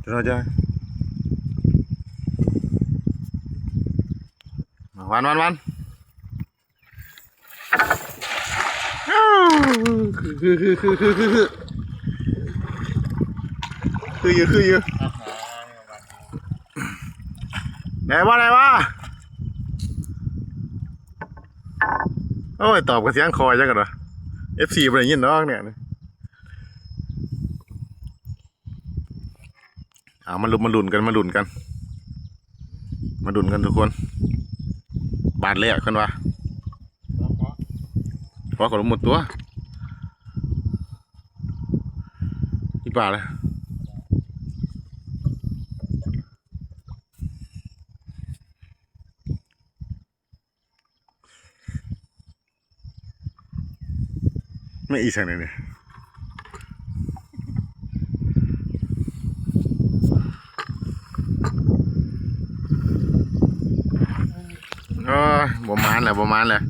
ເຈົ້າ ເຈົ້າ ຫວານ ຫວານ ຫວານ. ຄື ຄື ຄື ຄື ຄື ຄື ຄື ຄືຢູ່ ຄືຢູ່ ໄດ້ບໍ່ ໄດ້ບໍ່? ໂອ້ຍ ຕອບກັບສຽງຄໍຈັ່ງກັນວະ ເອັຟຊີບໍ່ໄດ້ຍິນດອກເນຍ. ເອົາ ມາລຸ້ນ ມາລຸ້ນກັນ ມາລຸ້ນກັນ ມາລຸ້ນກັນທຸກຄົນ. ບາດແລກເພິ່ນວ່າ ພໍກໍລົງໝົດຕົວ ອີ່ປາເລີຍ. ແມ່ນອີ່ສັງນີ້ ໂອ້ຍ ບໍ່ມານແລ້ວ ບໍ່ມານແລ້ວ.